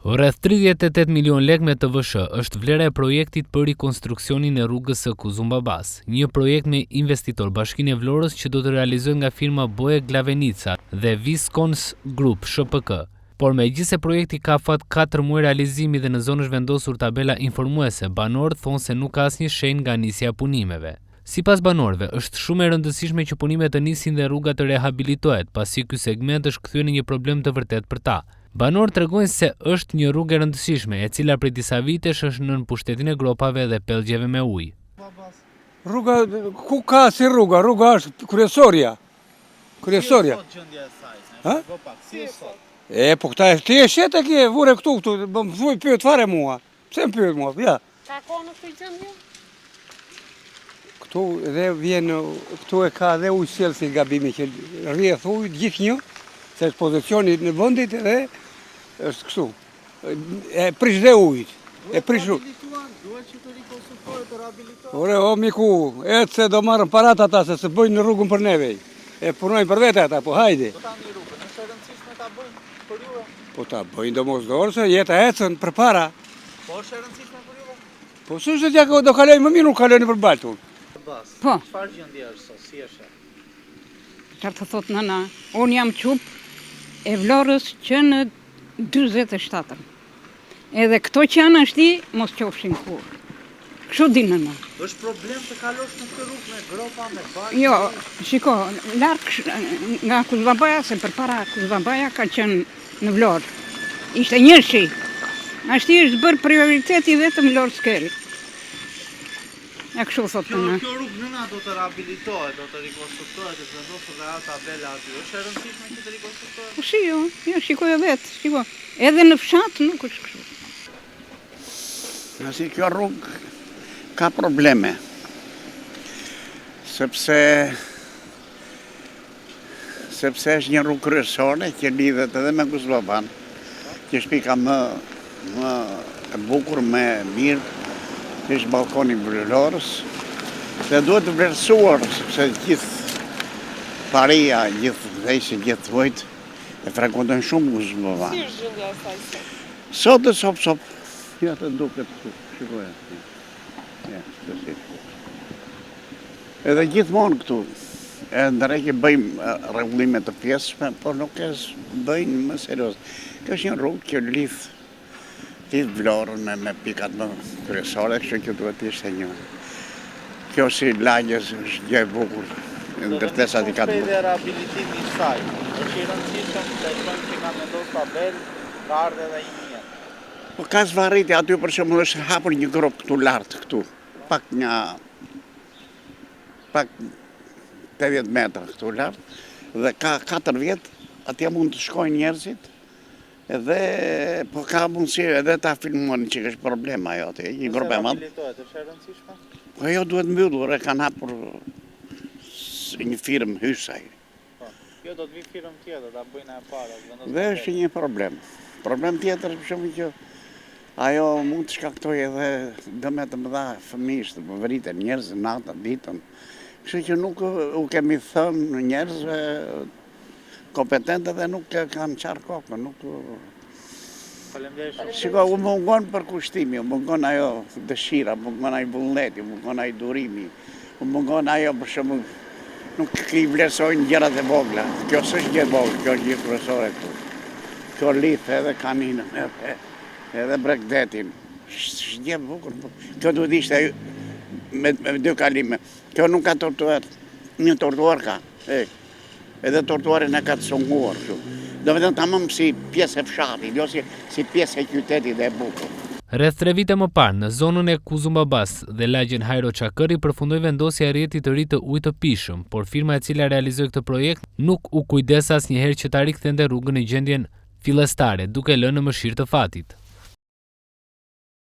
Rreth 38 milionë lekë me TVSH është vlera e projektit për rikonstruksionin e rrugës së Kuzumbabasë, një projekt me investitor Bashkinë e Vlorës që do të realizohet nga firma Boje Glavenica dhe Viskons Group SHPK. Por megjithëse projekti ka afat 4 muaj realizimi dhe në zonë është vendosur tabela informuese, banorët thonë se nuk ka asnjë shenjë nga nisja e punimeve. Sipas banorëve, është shumë e rëndësishme që punimet të nisin dhe rruga të rehabilitohet, pasi ky segment është kthyer në një problem të vërtetë për ta. Banorët tregojnë se është një rrugë e rëndësishme, e cila prej disa vitesh është nën pushtetin e gropave dhe pellgjeve me ujë. Rruga, ku ka si rruga, rruga është kryesorja. Kryesorja. Si është sot gjendja e saj? Ha? Trego pak, si është sot? E, po këta e ti e sheh e ke, vure këtu, këtu, po më thuj pyet fare mua. Pse më pyet mua, ja. Ka kohë në këtë gjendje? Këtu dhe vjen, këtu e ka dhe ujësjellësi gabimi që rrjedh ujë gjithnjë, se është pozicioni në vendit dhe është kështu. E prish dhe ujit. E prish ujit. Duhet që të rikonstruktohet, të rehabilitohet. Ore, o miku, ecë se do marrën parat ata se s'e bëjnë rrugën për neve. E punojnë për vete ata, po hajde. Po tani rrugën, është e rëndësishme ta bëjnë për juve? Po ta bëjnë domosdo se jeta ecën përpara. Po është e rëndësishme për juve? Po s'është ja do kaloj më mirë, nuk kaloj nëpër baltë unë. Bas. Po. Çfarë gjendje është sot, si e sheh? Çfarë të thotë nëna? Unë jam çupë e Vlorës që në 47-ën. Edhe këto që janë ashti, mos qofshin kurrë. Kështu di nëna. Është problem të kalosh në këtë rrugë me gropa, me baltë? Jo, shiko, larg nga Kuzmabaja, se përpara Kuzmabaja ka qenë në Vlorë. Ishte njëshi. Ashti është bërë prioriteti vetëm Vlorë Skerrit. E kështu thotë Kjo, nëna. kjo rrugë nëna do të rehabilitohet, do të rikonstruktohet, është vendosur dhe ajo tabela aty. Është e rëndësishme që të rikonstruktohet? Po si jo, jo, shikoje vetë, shiko. Edhe në fshat nuk është kështu. Nëse kjo rrugë ka probleme, sepse sepse është një rrugë kryesore që lidhet edhe me Kuzmababan, që është pika më, më e bukur, më e mirë, që është ballkoni i Vlorës, dhe duhet të vlerësuar, sepse gjithë paria, gjithë dhejse, gjithë të huajt, e frekuentojnë shumë Kuzmababan. Si është gjendja e saj sot? Sot e copë copë, ja të duket këtu, shikoje. Ja, të si. Edhe gjithmonë këtu, e ndreqë bëjmë rregullime të pjesshme, por nuk e bëjnë më serioz. Kjo është një rrugë që lidh lidh Vlorën me, me pikat më kryesore, kështu që duhet të ishte një. Kjo si lagje është gjë e bukur, ndërtesat i ka të Shpejt bukur. dhe rehabilitimi i saj. Është i rëndësishëm se shohim që kanë vendosur tabelë, ka ardhur edhe një mjet. Po ka zvarritje aty për shembull është hapur një gropë këtu lart këtu, pak një pak 80 metra këtu lart dhe ka 4 vjet atje mund të shkojnë njerëzit edhe po ka mundësi edhe ta filmojnë që është problem ajo atje, një Nëse gropë e madhe. rehabilitohet, është e rëndësishme? Po ajo duhet mbyllur, e kanë hapur një firmë Hysaj. Po. Jo, do të vi firmë tjetër, ta bëjnë e para, të vendos Dhe është një problem. Problem tjetër për shembull që ajo mund të shkaktojë edhe dëme të mëdha fëmijësh, të vriten njerëz natën, ditën. Kështu që nuk u kemi thënë njerëzve kompetentë dhe nuk e kanë çarë kokën, nuk Faleminderit shumë. Shiko, u mungon përkushtimi, u mungon ajo dëshira, u mungon ai vullneti, u mungon ai durimi, u mungon ajo për shembull nuk i vlerësojnë gjërat e vogla. Kjo s'është gjë e vogël, kjo është gjë kryesore këtu. Kjo lidh edhe kaninën, edhe edhe bregdetin. Është gjë e bukur. po Kjo duhet ishte me, me dy kalime. Kjo nuk ka trotuar, një trotuar ka. E, edhe trotuarin e ka të cunguar kështu. Do me thënë tamam si pjesë e fshatit, jo si, si pjesë e qytetit dhe e bukur. Rreth 3 vite më parë, në zonën e Kuzumbabas dhe lagjen Hajro Çakërri përfundoi vendosja e rrjetit të ri të ujit të pijshëm, por firma e cila realizoi këtë projekt nuk u kujdes asnjëherë që ta rikthente rrugën në gjendjen fillestare, duke lënë në mëshirë të fatit.